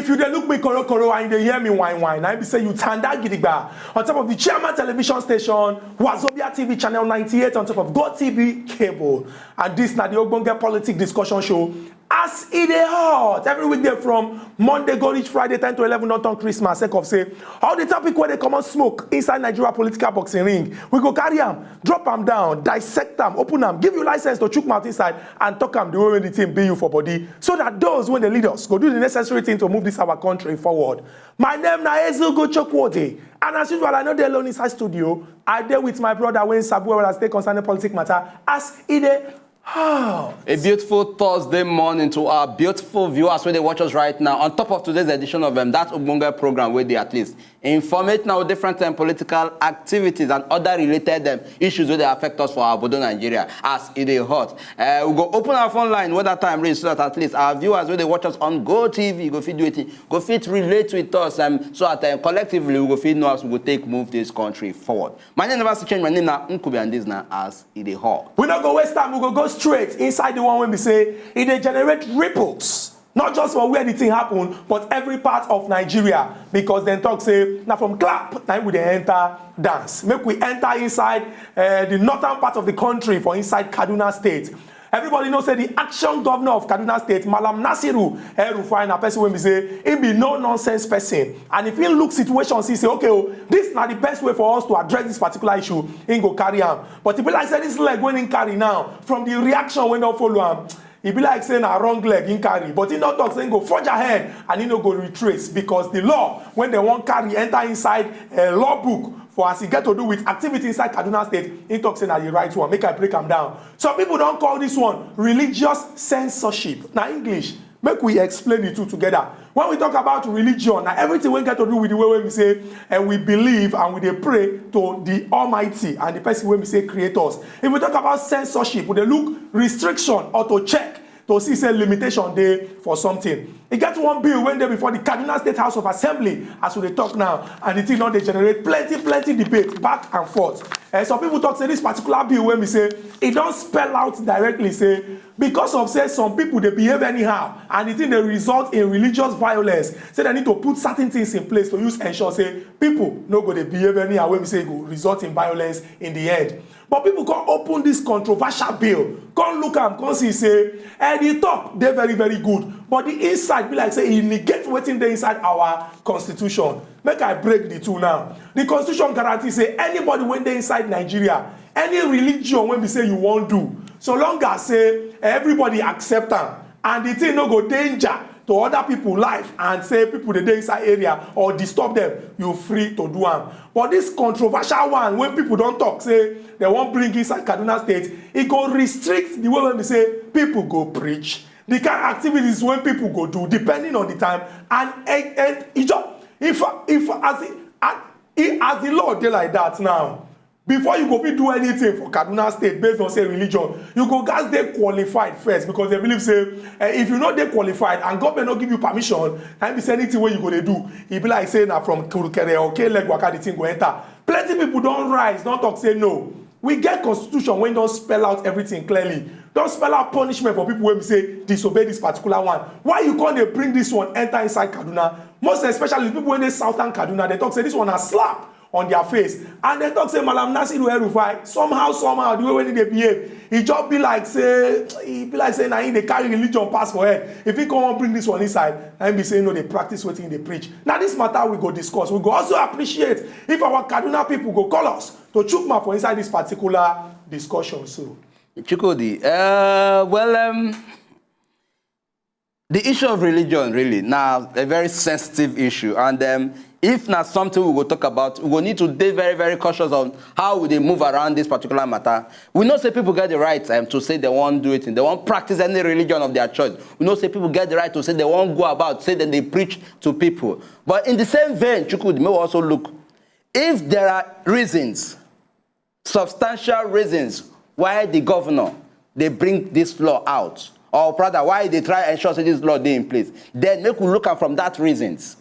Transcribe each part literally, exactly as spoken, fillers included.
If you dey look me koro koro and you dey hear me whine whine, I be say you tanda gidigba on top of the Chairman Television Station, Wazobia T V channel ninety-eight on top of Go T V cable. And this na the Ogbonge Politic Discussion Show. As e dey hot every weekday from Monday go reach Friday, ten to eleven don turn Christmas, sake of say all the topic wey dey comot smoke inside Nigeria political boxing ring, we go carry am, drop am down, dissect am, open am, give you license to chook mouth inside and talk am the way wey the thing be you for body, so that those wey dey lead us go do the necessary thing to move this our country forward. My name na Ezugo Chukwudi, and as usual, I no dey alone inside studio. I dey with my brother wey sabi well as take concerning politic matter as e dey hot. A beautiful Thursday morning to our beautiful viewers wey dey watch us right now. On top of today's edition of um, that Ogbonge program wey dey at least informate now different um, political activities and other related um, issues wey dey affect us for our obodo Nigeria as e dey hot. Uh, we go open our phone line when that time reach so that at least our viewers wey dey watch us on Go T V go fit do wetin, go fit relate with us um, so that um, collectively we go fit know as we go take move this country forward. My name never still change. My name na Nkubi and this na as e dey hot. We no go waste time, we go go straight inside the one wey be say e dey generate ripples, not just for where the thing happen, but every part of Nigeria, because dem talk say na from clap na we dey enter dance. Make we enter inside uh, the northern part of the country for inside Kaduna State. Everybody know say the action governor of Kaduna State, Malam Nasiru El-Rufai, na person wey be say he be no nonsense person, and if he look situation, he say, okay, oh, this na the best way for us to address this particular issue, he go carry am. But e be like say this leg wey he carry now, from the reaction wey don follow am, e be like say na wrong leg he carry, but he no talk say he go forge ahead and he no go retrace, because the law wey dem wan carry enter inside uh, law book for as e get to do with activity inside Kaduna State, he talk say na the right one. Make I break am down. Some people don call this one religious censorship. Na English. Make we explain the two together. When we talk about religion, na everything wey get to do with the way wey we say and we believe and we dey pray to the Almighty and the person wey we say create us. If we talk about censorship, we dey look restriction or to check to see say limitation dey for something. E get one bill wey dey before the Kaduna State House of Assembly as we dey talk now, and the thing don dey generate plenty plenty debate back and forth. And some people talk say this particular bill wey be say e don spell out directly say because of say some people dey behave anyhow and the thing dey result in religious violence, say dem need to put certain things in place to use ensure say people no go dey behave anyhow wey be say e go result in violence in the end. But people come open this controversial bill, come look am, come see say eh, the top dey very very good, but the inside be like say e negate wetin dey inside our constitution. Make I break the two now. The constitution guarantee say anybody wey dey inside Nigeria, any religion wey be say you wan do, so long as say everybody accept am and the thing no go danger to other people life and say people dey dey inside area or disturb them, you free to do am. But this controversial one wey people don talk say dem wan bring inside Kaduna State, e go restrict the way wey be say people go preach, the kind activities wey people go do depending on the time and and, and e just if if as e as e as the law dey like that now, before you go fit do anything for Kaduna State based on say religion, you go gats dey qualified first, because dem believe say eh, if you no dey qualified and government no give you permission, na im be say anything wey you go dey do, e be like say na from kurukere or k leg waka the thing go enter. Plenty people don rise don talk say no, we get constitution wey don spell out everything clearly, don spell out punishment for people wey be say disobey this particular one. Why you come dey bring this one enter inside Kaduna? Most especially the people wey dey southern Kaduna, dem talk say this one na slap on their face, and dem talk say Malam Nasiru El-Rufai, somehow somehow the way wey he dey behave, e just be like say e be like say na him dey carry religion pass for head. If he come wan bring this one inside, na him be say he no dey practice wetin he dey preach. Na this matter we go discuss. We go also appreciate if our Kaduna people go call us to chook mouth for inside this particular discussion. So Chukwudi, uh, well, um, the issue of religion really now a very sensitive issue, and um, if na something we go talk about, we go need to dey very very cautious on how we dey move around this particular matter. We know say people get the right um, to say they wan do it, they wan practice any religion of their choice. We know say people get the right to say they wan go about say dem dey preach to people. But in the same vein, Chukwudi, may we also look if there are reasons, substantial reasons why the governor dey bring this law out, or rather why e dey try ensure say this law dey in place, then make we look am from that reasons.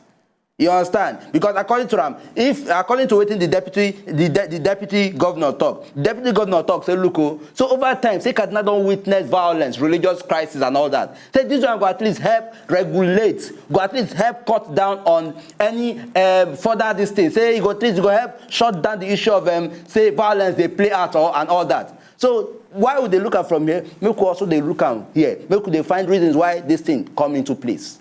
You understand? Because according to am, if, according to wetin the deputy, the, de- the deputy governor talk, deputy governor talk say, look, oh, so over time, say Kaduna don witness violence, religious crisis, and all that. Say this one go at least help regulate, go at least help cut down on any um, further this thing. Say e go at least go help shut down the issue of um, say violence dey play out or and all that. So why would they look am from here? Make we also dey look am here. Make we dey find reasons why this thing come into place.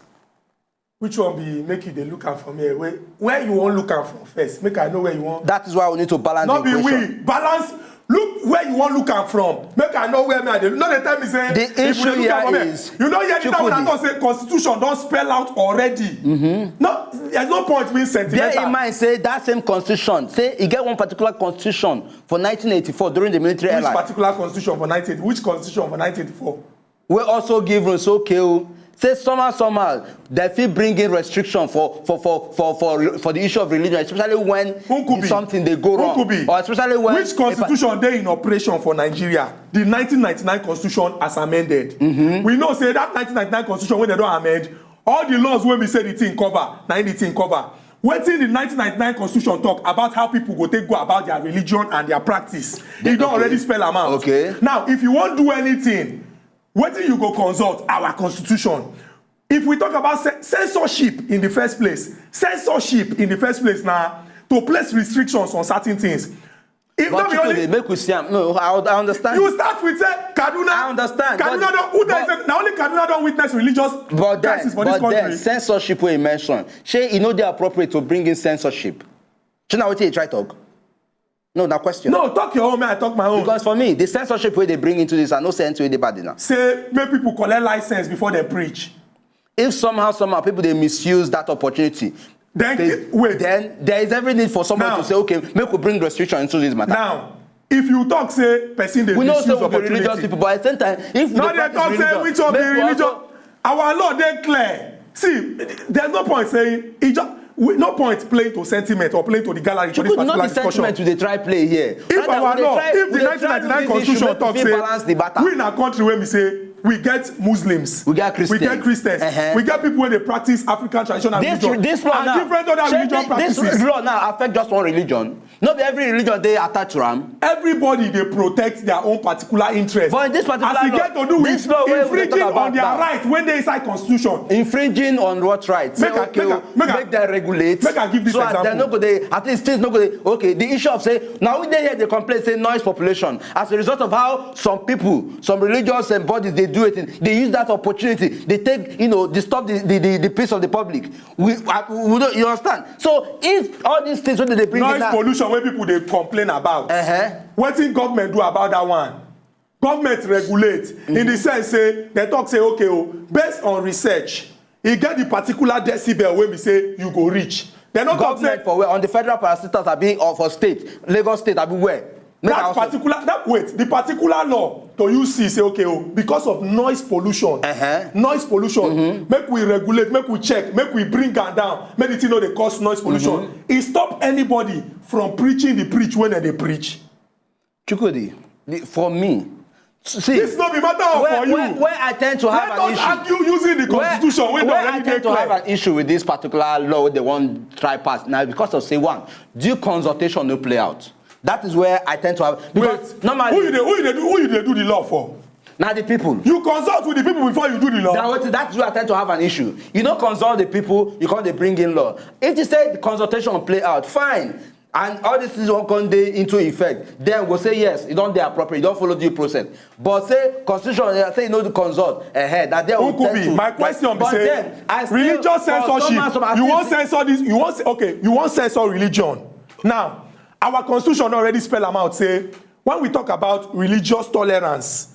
Which one be make you dey look am from here? Where, where you wan look am from first? Make I know where you wan. That is why we need to balance No the be equation. We balance. Look where you wan look am from. Make I know where me I dey. No dey tell me say The if you issue dey look am here from here. Is You know hear the time when I Chukwudi. Talk say constitution don spell out already. Mm-hmm. No, there's no point being sentimental. Bear in mind say that same constitution say e get one particular constitution for nineteen eighty-four during the military Which era. Particular constitution for nineteen? Which constitution for nineteen eighty-four? Wey also give room say okay o, say somehow somehow dem fit bring in restriction for for for for for for the issue of religion, especially when Nkubi. Something dey go wrong. Nkubi. Or especially when Which constitution dey in operation for Nigeria? The nineteen ninety-nine constitution as amended. Mm-hmm. We know say that nineteen ninety-nine constitution wey dem don amend, all the laws wey be say the thing cover, na im the thing cover. Wetin the nineteen ninety-nine constitution talk about how people go take go about their religion and their practice, e don already spell am out. Okay. Now, if you wan do anything, wetin you go consult? Our constitution. If we talk about censorship in the first place, censorship in the first place na to place restrictions on certain things. If But not be Chukwudi, only make we see am. No, I, I understand. You start with say Kaduna. I understand, Kaduna but- don who tell you say na only Kaduna don witness religious But then, crisis for this but then country. Censorship wey you mention, shey e no dey appropriate to bring in censorship? Shey na wetin you try talk? No, na question. No, talk your own, make I talk my own. Because for me, the censorship wey dey bring into this, I no say anything wey dey bad enough. Say make people collect license before they preach. If somehow somehow people dey misuse that opportunity, Then they- wait. Then there is every need for somebody Now- to say, okay, make we bring restriction into this matter. Now, if you talk say person dey We know misuse say we be religious people, but at the same time, if we No dey dey practice talk say religion, which one be make we religion. also Our law dey clear. See, there's no point saying e just we, no point playing to sentiment or playing to the gallery for this Chukwudi, not particular the discussion. Sentiment we dey try play here. If Rather, our we dey law, try- if we the dey try nineteen ninety-nine use this issue constitution make we talk fit say balance the matter. We na country wey be say we get Muslims, We get Christians. We get Christians, Uh-huh. We get people wey dey practice African traditional This- religion, this law and now, different other shey religion thi- practices. This law now affect just one religion. No be every religion dey attached to am. Everybody dey protect their own particular interest. But in this particular As e law, get to do with this law wey we dey infringing talk about on their now. Right wey dey inside constitution. Infringing on what right? Say Make I- okay, make I- o, make I- make dem regulate. Make I give this So that example. Dem no go dey, at least things no go dey. Okay, the issue of say now we dey here dey complain say noise population as a result of how some people, some religious um, bodies dey do it. They use that opportunity. They take you know disturb the the, the, the peace of the public. We, uh, we don't, you understand? So if all these things wey dem dey bring in Noise now, pollution wey people dey complain about. Uh-huh. Wetin government do about that one? Government regulate in the sense say dem talk say okay o, based on research, e get the particular decibel wey be say you go reach. Dem no talk say government for where, on the federal parastatals abi or for state, Lagos State abi where? Make I that also- particular that wait the particular law to you see say okay o, because of noise pollution. Uh-huh. Noise pollution, make we regulate, make we check, make we bring am down, make the thing no dey cause noise pollution. E stop anybody from preaching the preach wey dem dey preach. Chukwudi, the- for me, see, This no be matter of where, for you. Where, where I tend to have Let an us issue. Argue using the Where- constitution wey don where I already dey tend to have clear. An issue with this particular law wey dem wan try pass now because of say one, due consultation no play out. That is where I tend to have because Wait, normally who you dey who you dey do who you dey do the law for? Na the people. You consult with the people before you do the law. That what, that is where I tend to have an issue. You no consult the people, you come dey bring in law. If you say the consultation play out, fine. And all these things wan come dey into effect, then we go say yes, e don dey appropriate, e don follow due process. But say constitution eh, say you no do consult ahead, na there we Nkubi, tend to- my question be but say then, I still- religious for some- censorship. some- some You wan activities- censor this. You wan say okay. You wan censor religion. Now, our constitution don already spell am out say when we talk about religious tolerance,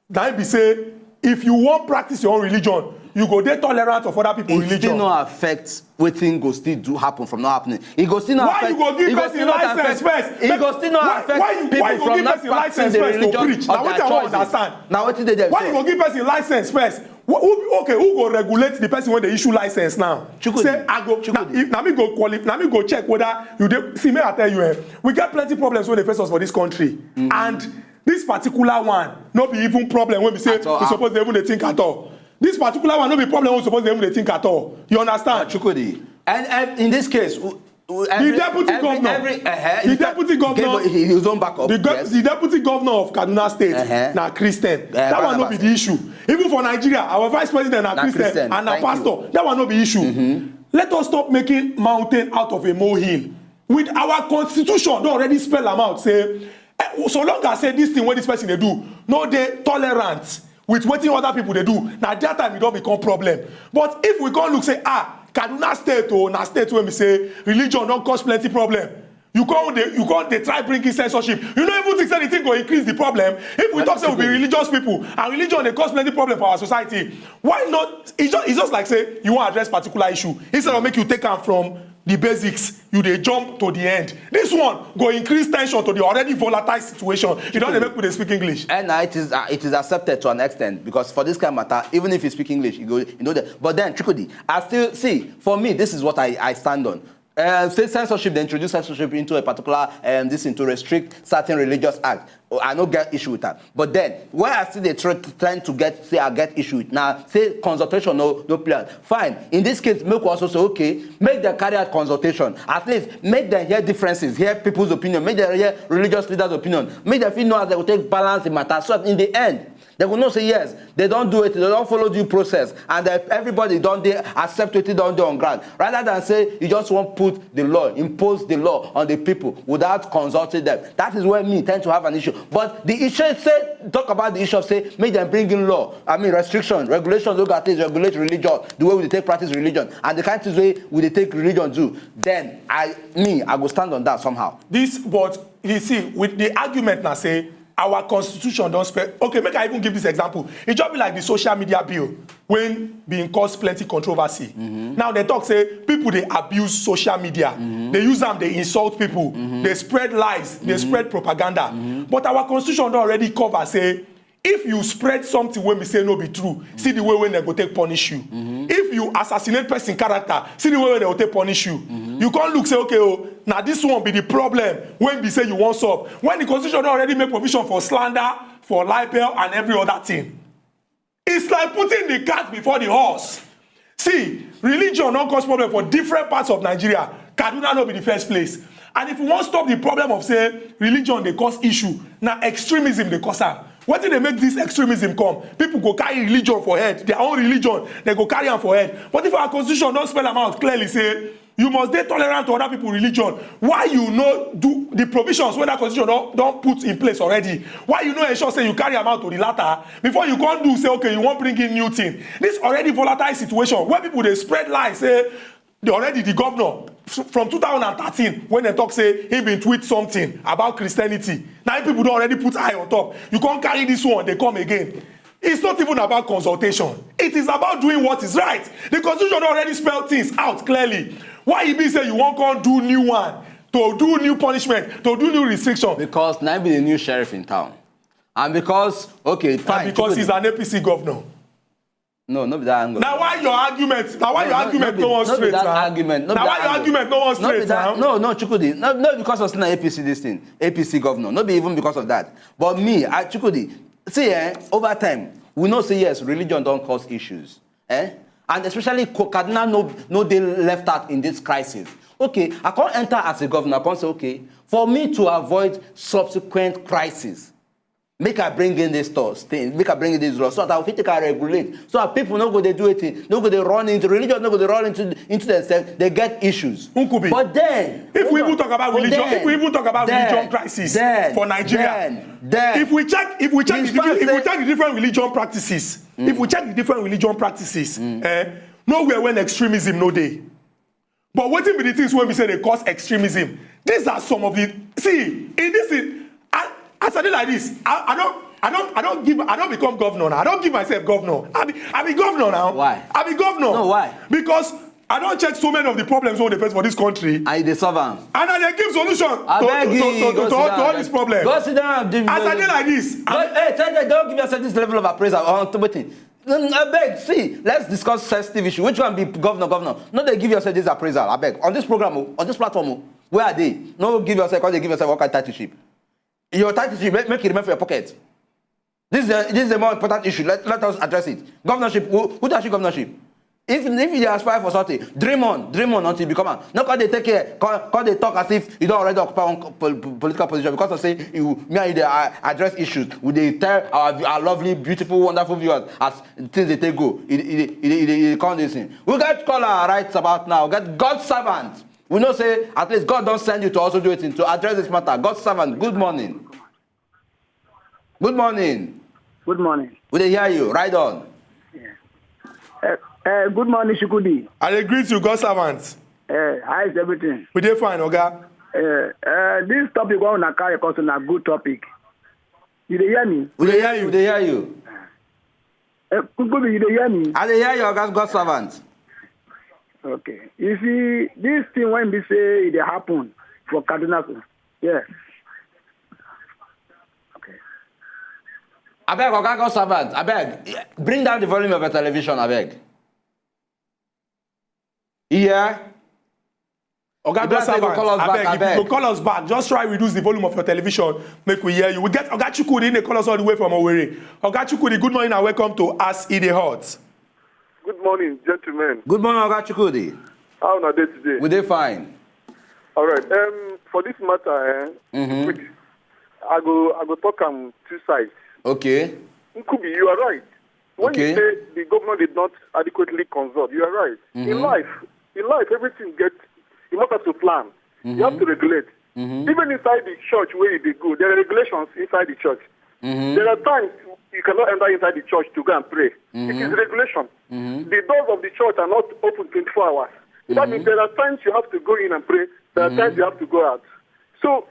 na im be say if you wan practice your own religion, you go dey tolerant of other people E religion. Still no affect wetin go still do happen from not happening. E go still not Why affect. You go give E go person still not license affect. First? E go still not Why- affect why you- people why you go from give not person practicing license the first to religion preach? Na of their wetin I wan choices. Understand. Na wetin dey there. Why So. You go give person license first? Who, who, okay, who go regulate the person wey dey issue license now? Chukwudi. Say I go. Chukwudi. Na, if, na me go qualify. Na me go check whether you dey. See, make I tell you, eh, we get plenty problems wey dey face us for this country, and this particular one no be even problem wey be say At all. We suppose dey even dey think at all. This particular one no be problem wey we suppose dey even dey think at all. You understand? Chukwudi. And, and in this case, w- w- every- deputy every- governor, every, uh-huh, the in fact, deputy governor, gave his own backup. the, go- Yes. the deputy governor of Kaduna State, Uh-huh. na Christian. Uh, That one no be Barnabas. The issue. Even for Nigeria, our vice president na Na Christian, Christian. And na Thank you. Pastor. That one no be issue. Let us stop making mountain out of a molehill. With our constitution, don already spell am out say, eh, so long as say this thing wey this person dey do no dey tolerant with wetin other people dey do, na that time e don become problem. But if we come look say, ah, Kaduna State o, na state wey be say religion don cause plenty problem. You come dey, you come dey try bring in censorship. You no even think say the thing go increase the problem. If we talk say we be religious people and religion dey cause plenty problem for our society, why not? It's just, it's just like say you wan address particular issue, instead of make you take am from the basics, you dey jump to the end. This one go increase tension to the already volatile situation. You don dey make people dey speak English. And uh, it is uh, it is accepted to an extent, because for this kind of matter, even if you speak English, you go, you know that. But then, Chukwudi, I still see. For me, this is what I, I stand on. Uh, say censorship, they introduce censorship into a particular um, this thing to restrict certain religious act. Oh, I no get issue with that. But then, where I still dey try, trying to get, say I get issue with now, say consultation no no play out. Fine. In this case, make we also say, okay, make dem carry out consultation. At least make dem hear differences, hear people's opinion, make dem hear religious leaders' opinion, make dem fit know as dem go take balance the matter. So that in the end, dem go know say yes, dem don do it, dem don follow due process, and uh, everybody don dey accept wetin don dey on ground. Rather than say you just wan put the law, impose the law on the people without consulting them. That is where me tend to have an issue. But the issue is say, talk about the issue of say make dem bring in law, I mean restriction, regulations wey go at least regulate religion, the way we dey take practice religion, and the kind things wey we dey take religion do. Then I, me, I go stand on that somehow. This, but you see, with the argument na say our constitution don spell. Okay, make I even give this example. E just be like the social media bill wey bin cause plenty controversy. Now they talk say people dey abuse social media, they use am dey insult people, they spread lies, they spread propaganda. But our constitution don already cover say if you spread something wey be say no be true, see the way wey dem go take punish you. If you assassinate person character, see the way wey dem go take punish you. You come look say, okay o, na this one be the problem wey be say you wan solve, when the constitution don already make provision for slander, for libel and every other thing. It's like putting the cart before the horse. See, religion don cause problem for different parts of Nigeria. Kaduna no be the first place. And if we wan stop the problem of say religion dey cause issue, na extremism dey cause am. Wetin dey make this extremism come? People go carry religion for head, their own religion, dem go carry am for head. But if our constitution don spell am out clearly say you must dey tolerant to other people religion, why you no do the provisions wey that constitution don don put in place already? Why you no ensure say you carry am out to the latter before you come do say, okay, you wan bring in new thing? This already volatile situation where people dey spread lies say the, already the governor f- from two thousand and thirteen, when dem talk say he bin tweet something about Christianity, na him people don already put eye on top. You come carry this one dey come again. It's not even about consultation. It is about doing what is right. The constitution don already spell things out clearly. Why e be say you wan come do new one, to do new punishment, to do new restriction? Because na be the new sheriff in town. And because, okay, fine. And because he's an A P C governor. No, no be that angle. Na why your argument, na why your argument no wan straight, that na? Argument. No Na be why that your angle. argument no wan No be straight, that- na? No, no, Chukwudi. No, no, because of say na A P C this thing, A P C governor. No be even because of that. But me, I, Chukwudi, see, eh, over time, we know say yes, religion don cause issues, eh? And especially Co- Kaduna no no dey left out in this crisis. Okay, I come enter as a governor, I come say, okay, for me to avoid subsequent crisis, make I bring in this thoughts thing, make I bring in this law, so that I fit take and regulate, so that people no go dey do it, no go dey run into religion, no go dey run into into themselves, they get issues. Nkubi. But then, If we hold even on. talk about But religion, then, if we even talk about then, religion crisis then, for Nigeria, then, then, if we check, if we check, in the, fact, if we say- check the different religion practices, if we check the different religion practices, eh, nowhere when extremism no dey. But wetin be the things wey be say dey cause extremism? These are some of the, see, in this thing, I, as I dey like this, I, I don't, I don't, I don't give, I don't become governor now. I don't give myself governor. I be, I be governor now. Why? I be governor. No, why? Because I don check so many of the problems wey we dey face for this country. And they solve am. And I dey give solution to, Abeg, to, to, to, go to, sit all- down, to all abeg. This problem. Go sit down. As I dey like this, Go, hey, tell them, don't give yourself this level of appraisal on to wetin. Mm, abeg, see, let's discuss sensitive issue. Which one be governor, governor? No, they give yourself this appraisal, abeg. On this program, oh, on this platform, oh, where are they? No, give yourself, because they give yourself what kind of titleship. Your titleship, make, make it remain for your pocket. This is a, this is a more important issue. Let, let us address it. Governorship, who, who touch you governorship? If if you dey aspire for something, dream on, dream on until you become am. No come dey take care, come come dey talk as if you don already occupy one co- pol- political position because of say you me and you dey uh, address issues. We dey tell our vi- our lovely, beautiful, wonderful viewers as things dey take go. E dey e dey e dey e dey e dey come this thing. We get caller right about now. We get God servant. We know say at least God don send you to also do wetin to address this matter. God servant, good morning. Good morning. Good morning. We dey hear you. Ride on. Uh, uh, good morning, Shukudi. I dey greet you, God servant. Uh, how is everything? We dey fine, Oga. Uh, uh, this topic wey una carry come na good topic. You dey hear me? We dey hear you. We dey hear you. Uh, Shukudi, you dey hear me? I dey hear you, Oga, God servant. Okay. You see, this thing wey be say e dey happen for Kaduna, yes. Okay. Abeg, Oga God servant, abeg, bring down the volume of your television, abeg. Yeah. Oga God servant, abeg, if you go call us back, just try reduce the volume of your television, make we hear you. We get Oga Chukwudi, he dey call us all the way from Owerri. Oga Chukwudi, good morning and welcome to As E Dey Hot. Good morning, gentlemen. Good morning, Oga Chukwudi. How una dey today? We dey fine. All right. Um, for this matter, eh, mm-hmm. quick, I go I go talk am two sides. Okay. Nkubi, you are right. When okay. you say the government did not adequately consult, you are right. Mm-hmm. In life, in life, everything gets you must have to plan. Mm-hmm. You have to regulate. Mm-hmm. Even inside the church where you go, there are regulations inside the church. Mm-hmm. There are times you cannot enter inside the church to go and pray. Mm-hmm. It is mm-hmm. regulation. Mm-hmm. The doors of the church are not open twenty-four hours. Mm-hmm. That means mm-hmm. there are times you have to go in and pray. There are mm-hmm. times you have to go out. So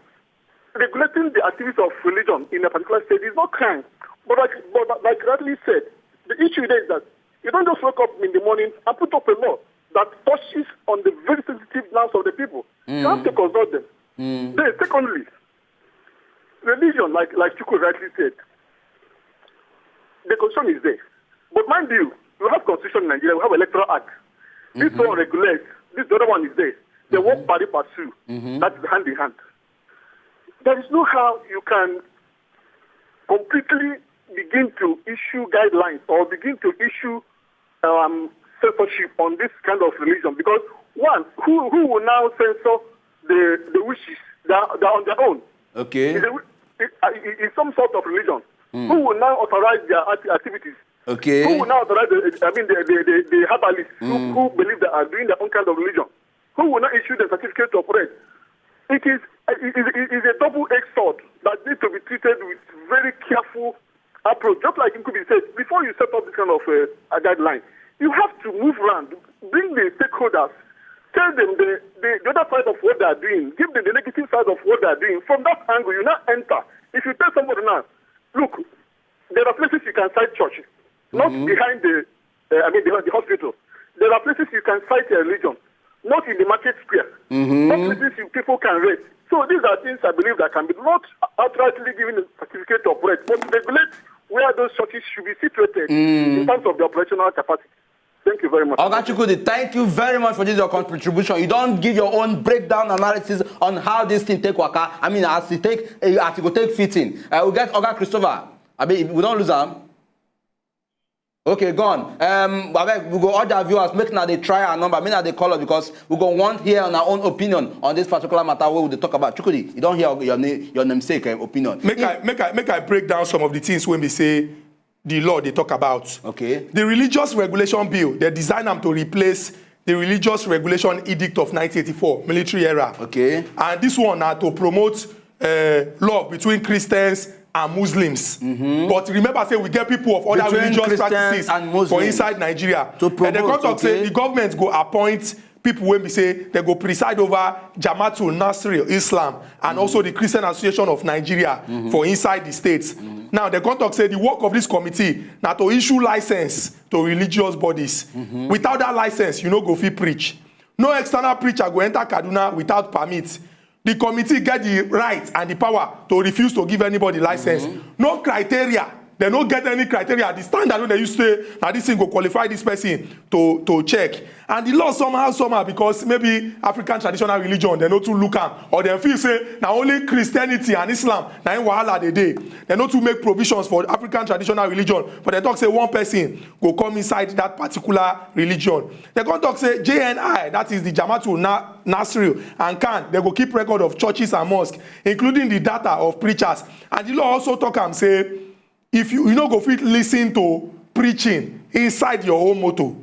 regulating the activities of religion in a particular state is not crime. But like, but like rightly said, the issue there is that you don't just wake up in the morning and put up a law that touches on the very sensitive lives of the people. Mm. You have to consult them. Mm. Then, secondly, religion, like like Chuku rightly said, the constitution is there. But mind you, we have constitution in Nigeria, we have electoral act. This mm-hmm. one regulates, this the other one is there. They mm-hmm. work pari passu. Mm-hmm. That's hand in hand. There is no how you can completely begin to issue guidelines or begin to issue um, censorship on this kind of religion because one, who who will now censor the the wishes that are, that are on their own? Okay. It's, a, it, uh, it- it's some sort of religion. Who will now authorize their acti- activities? Who Okay. will now authorize the, I mean, the, the, the, the herbalists who, who believe they are doing their own kind of religion? Who will not issue the certificate of rest? It is it is it is a double-edged sword that needs to be treated with very careful approach. Just like Nkubi said, before you set up this kind of uh, a guideline, you have to move around, bring the stakeholders, tell them the, the, the other side of what they are doing, give them the negative side of what they are doing. From that angle, you now enter. If you tell somebody now, look, there are places you can cite church, not behind the, uh, I mean, the, the hospital. There are places you can cite a religion, not in the market square. Not places you, people can rest. So these are things I believe that can be not outrightly given a certificate of rest, but regulate where those churches should be situated in terms of the operational capacity. Thank you very much. Oga Chukwudi, thank you very much for this your contribution. You don't give your own breakdown analysis on how this thing take waka. I mean, as it take, eh, as it go take fitting. Uh, we get Oga Christopher. I mean, we don't lose him. Okay, gone. Um, abeg, we go order viewers, make na dey try our number, make na dey call us because we go want hear on our own opinion on this particular matter wey we dey talk about. Chukwudi, you don hear your name, your namesake uh, opinion. Make If, I make I make I break down some of the things wey be say the law dey talk about. Okay. The religious regulation bill, they design am to replace the religious regulation edict of nineteen eighty-four, military era. Okay. And this one na to promote uh, love between Christians and Muslims. Mm-hmm. But remember say we get people of other between religious Christians practices and Muslims for inside Nigeria. To promote, and they come talk okay. say the government go appoint people wey be say they go preside over Jamaatul Nasril Islam and mm-hmm. also the Christian Association of Nigeria mm-hmm. for inside the states. Mm-hmm. Now they come talk say the work of this committee na to issue license to religious bodies. Mm-hmm. Without that license, you no go fit preach. No external preacher go enter Kaduna without permit. The committee get the right and the power to refuse to give anybody license. Mm-hmm. No criteria Dem no get any criteria, the standard wey dem use say na this thing go qualify this person to to check. And the law somehow somehow, because maybe African traditional religion dem no too look am, or dem feel say na only Christianity and Islam na im wahala dey dey. Dem no too make provisions for African traditional religion, but dem talk say one person go come inside that particular religion. Dem come talk say J N I, that is the Jamaatul Na- Nasril and Khan, dem go keep record of churches and mosques, including the data of preachers. And the law also talk am say if you you no go fit listen to preaching inside your own motor.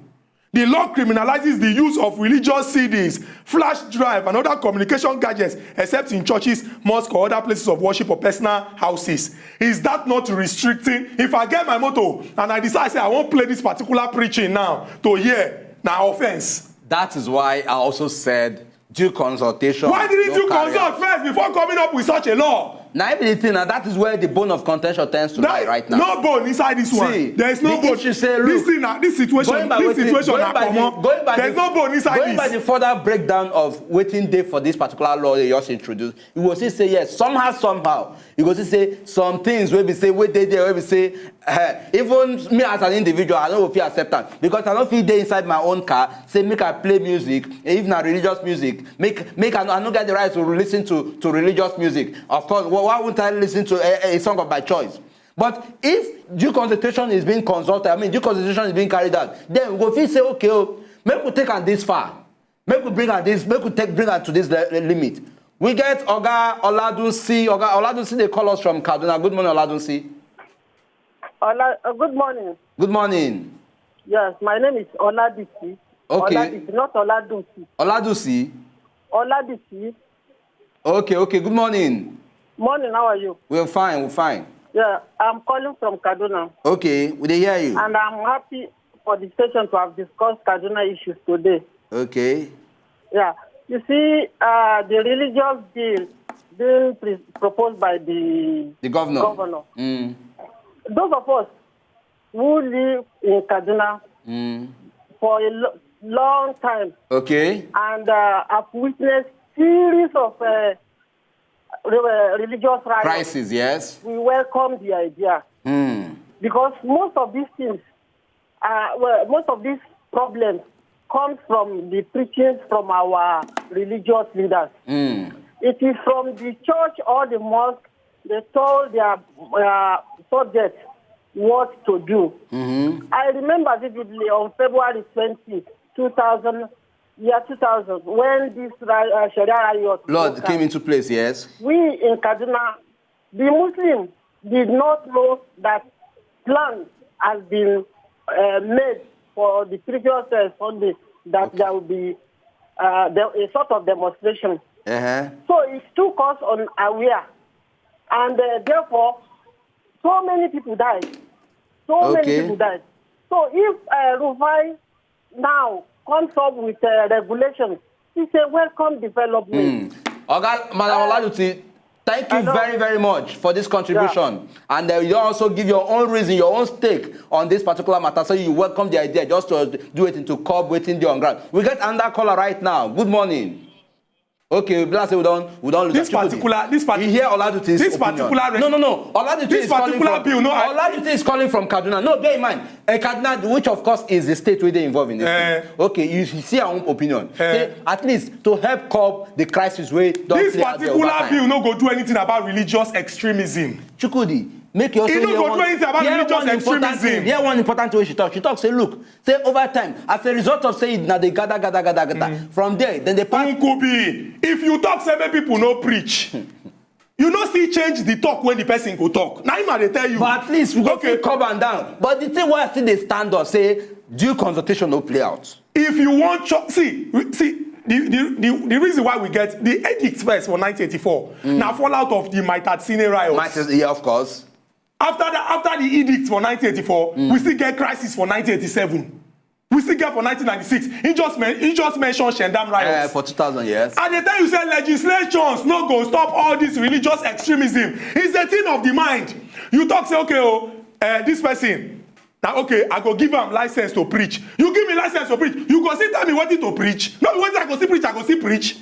The law criminalizes the use of religious C Ds, flash drive, and other communication gadgets, except in churches, mosques, or other places of worship or personal houses. Is that not restricting? If I get my motor and I decide say I wan play this particular preaching now to hear, na offense. That is why I also said due consultation. Why didn't you consult first before coming up with such a law? Now, everything, and that is where the bone of contention tends to lie right now. No bone inside this one. See, there is no bone. Say, look, this thing, this situation, this situation, going by, going by the further breakdown of wetin dey for this particular law they just introduced, you go see say yes, somehow, somehow, you go see say some things wey be say wey dey there wey be say uh, even me as an individual, I no go fit accept am because I no fit dey inside my own car say make I play music, if na religious music, make make I, I no get the right to listen to to religious music. Of course, why, why wouldn't I listen to a, a song of my choice? But if due consultation is being consulted, I mean due consultation is being carried out, then we go fit say okay, oh, make we take am this far. Make we bring am this, make we take bring am to this limit. We get Oga Oladunsi. Oga Oladunsi dey call us from Kaduna. Good morning, Oladunsi. Ola, uh, good morning. Good morning. Yes, my name is Oladisi. Okay. Oladisi, not Oladunsi. Oladunsi. Oladisi. Okay, okay. Good morning. Morning, how are you? We're fine, we're fine. Yeah, I'm calling from Kaduna. Okay, we dey hear you. And I'm happy for the station to have discussed Kaduna issues today. Okay. Yeah. You see, uh, the religious bill being pre- proposed by the, the governor. governor. Mm. Those of us who live in Kaduna mm. for a lo- long time. Okay. And uh, have witnessed series of uh, religious riots. Crisis, yes. We welcome the idea. Mm. Because most of these things, uh, well, most of these problems comes from the preachings from our religious leaders. Mm. It is from the church or the mosque they told their uh, subjects what to do. Mm-hmm. I remember vividly on February twenty, two thousand, year two thousand, when this uh, Sharia riot Lord came into place, yes. We in Kaduna, the Muslim did not know that plan has been uh, made for the previous uh, Sunday that okay. there will be uh, a sort of demonstration. Uh-huh. So it took us unaware, and uh, therefore, so many people died. So okay. many people died. So if uh, Rufai now comes up with uh, regulations, it's a welcome development. Mm. Oga, Madam uh, Oladuti, thank you very, very much for this contribution. Yeah. And uh, you also give your own reason, your own stake on this particular matter. So you welcome the idea just to do it into curb waiting the on ground. We get another caller right now. Good morning. Okay, bless we don't we don't lose this particular this particular you hear Oladuti this particular no no no Oladuti this particular bill no Oladuti is calling from Kaduna. No, bear in mind, a Kaduna, which of course is the state where they involve in this. Uh, okay, you see our own opinion. Uh, say, at least to help curb the crisis way. This particular bill no go do anything about religious extremism. Chukudi, make your. It no go do anything about religious extremism. Here one important thing she talk. She talk say, look, say over time, as a result of say na dey gather gather gather gather mm. from there then they pass. Nkubi, if you talk say make people no preach, you no see change the talk when the person go talk. Na him I dey tell you. But at least we go okay. Come and down. But the thing why I still dey stand up say due consultation no play out. If you want cho- see see the, the the the reason why we get the edict first for nineteen eighty-four mm. na fall out of the Maitatsine riots. Might, yeah, of course. After the, after the edict for nineteen eighty-four, mm. we still get crisis for nineteen eighty-seven. We still get for nineteen ninety-six. He just men, he just mentioned Shendam riots. Uh, for two thousand years. And they tell you say legislations no go stop all this religious extremism. It's a thing of the mind. You talk say okay, oh, uh, this person. Now okay, I go give him license to preach. You give me license to preach. You go still tell me what to preach. No, what I go still preach, I go still preach.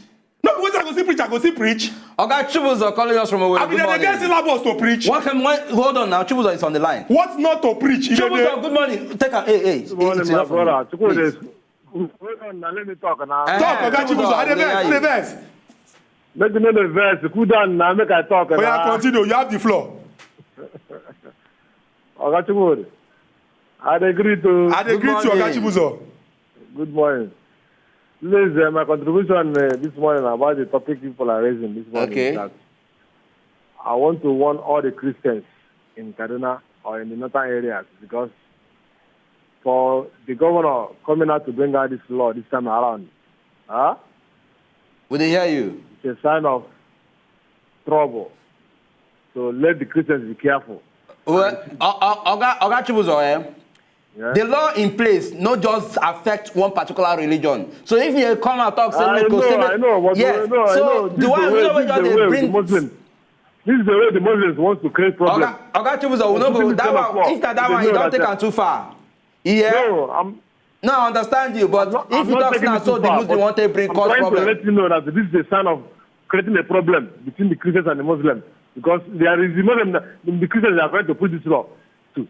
Once I go see preach, I go see preach. Oga Chibuzor calling us from Owerri. I be Good there, they get morning. Syllabus to preach. Welcome. When, hold on now. Chibuzor is on the line. What not to preach? Chibuzor, good morning. Take a, hey, hey. Good morning, my brother. Chukwu dey. Hold on now, let me talk now. Eh, Talk, Oga Chibuzor, I dey vex, I dey vex. Make you no dey vex. Cool down now, make I talk. Oya, continue. You have the floor. Oga Chibuzor, I dey greet you. I dey greet you, Oga Chibuzor. Good morning. Please, uh, my contribution uh, this morning about the topic people are raising this morning Okay. is that I want to warn all the Christians in Kaduna or in the northern areas because for the governor coming out to bring out this law this time around, huh? We dey hear you. It's a sign of trouble. So let the Christians be careful. Well, O- O- Oga Oga Chibuzor, eh? Yeah. The law in place no just affect one particular religion. So if you come and talk, say I make know, say make, I know, but yeah. no, no, I So know. This the is one the way, the way this is the way of the bring Muslims. This is the way the Muslims want to create problem. Oga Oga Chibuzor, we no go that one. If na that one, you don take am too far. Yeah. No, I'm. No, I understand you, but I'm not, if I'm you not talk taking now, it so too the far, Muslim but want to bring I'm cause trying problem. To let you know that this is a sign of creating a problem between the Christians and the Muslims because there is the Muslim, the Christians are trying to put this law too.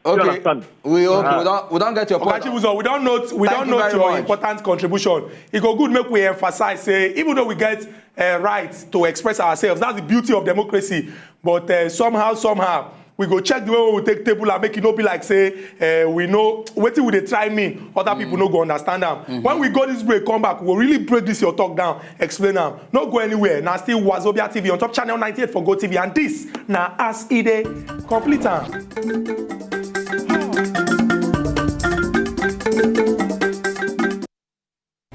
Okay. You understand? We okay. Uh, we don't we don't get your point. Oga Chibuzor, we don't note we Thank don't you note very your much. Important contribution. It go good make we emphasize say even though we get uh, right to express ourselves, that's the beauty of democracy. But uh, somehow somehow we go check the way we take table and make it no be like say uh, we know wetin we dey try mean other people no go understand am. When we go this break come back we go really break this your talk down, explain am. No go anywhere. Na still Wazobia T V on top channel ninety-eight for Go T V and this na as e dey complete am.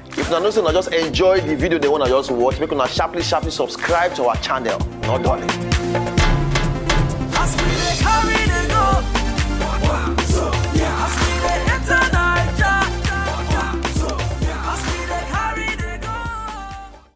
If una know say una just enjoy the video dem wey una just watch, make una sharply sharply subscribe to our channel. No dulling.